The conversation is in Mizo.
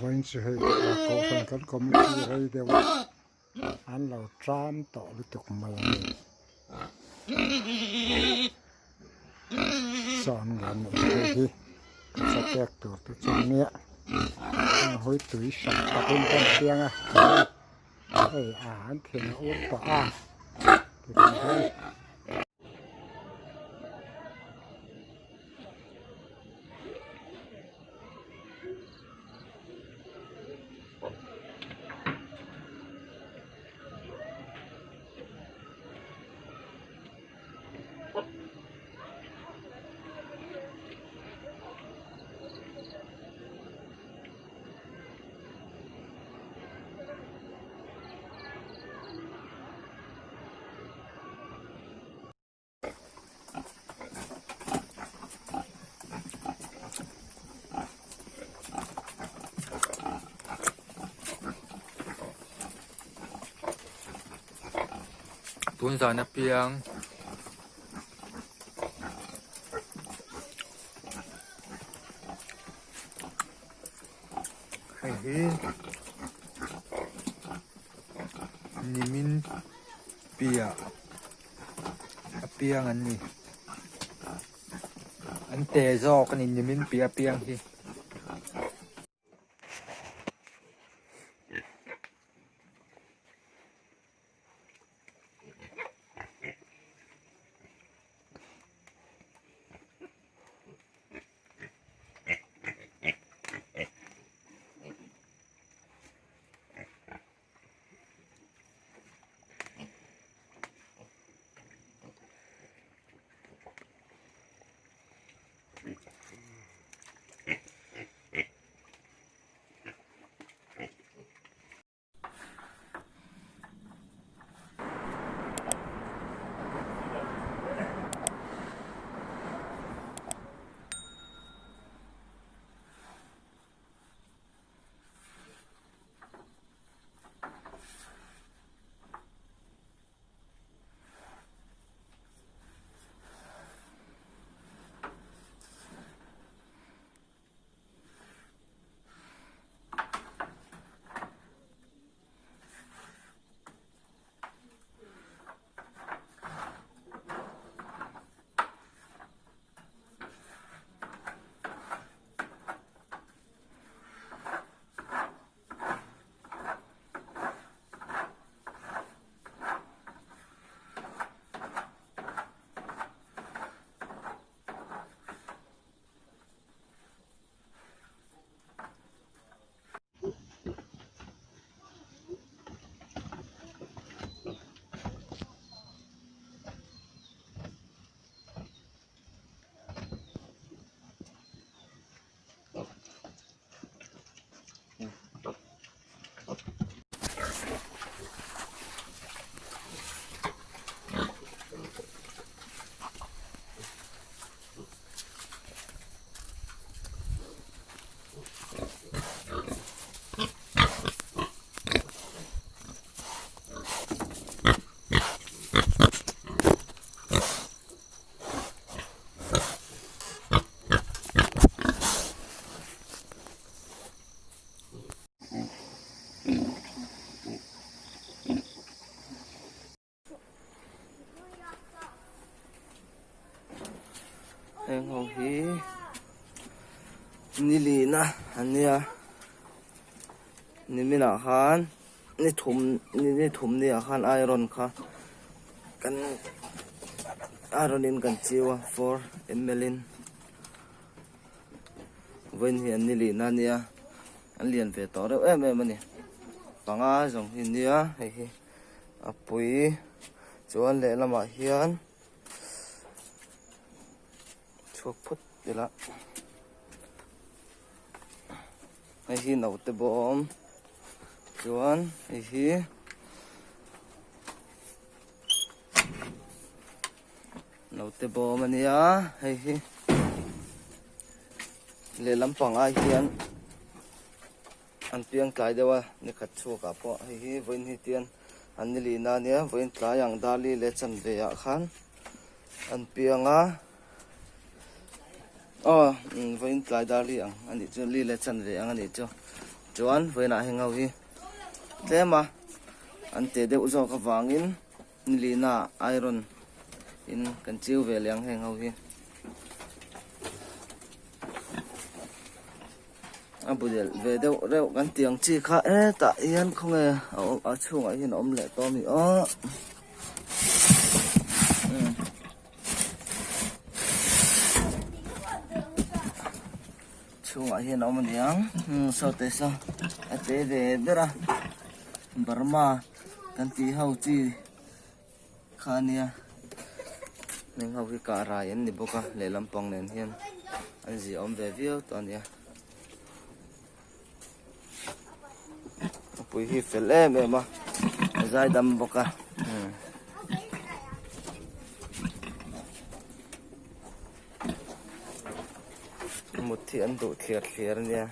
Vawiin chu hei kohhran kan committee rei deuh a an lo tan tawh lutuk mai a ni. Sawn ngan hei hi ka pek tur te chu nia a hawi tui hran takin kan chiang a hei a an thin a ur tawh a tiang hian. Tun zan apiang hei hi nimin piah apiang an ni an te zawk a ni nimin piah apiang hi. Heng ho hi ni lihna an nia niminah khan ni thum ni thum ni ah khan iron kha kan iron in kan chiu a 4 ml in vawiin hi an ni lihna a nia an lian ve tawh reuh em em a ni panga zawng hi a nia hei hi a pui chuan lehlamah hian. Chhuak phawt ila hei hi naute bawm chuan hei hi naute bawm a nia hei hi lehlam pang ai hian an piang tlai deuh a ni khat chhuak ah pawh hei hi vawiin hi tian an ni lihna a nia vawiin tlai ang dali leh chanve ah khan an piang a aw vawiin tlai dali ang a nih chu li leh chanve ang a nih chu chuan vawiin ah heng ho hi tlem a an te deuh zawk avangin ni lihna ah iron in kan chiu ve leh ang heng ho hi. A bu delh ve deuh reuh kan tih ang chi kha hetah hian khawnge a awm a chhungah hian a awm leh tawh a ni aw chhungah hian a awm a ni ang saw te saw a che ve ber a Burma kan tih ho chi kha a nia heng ho hi kah rai an ni bawk a lehlam pang nen hian an ziah awm ve viau tawh a nia a pui hi fel em em a a zai dam bawk a mut hi an duh thliar thliar a nia.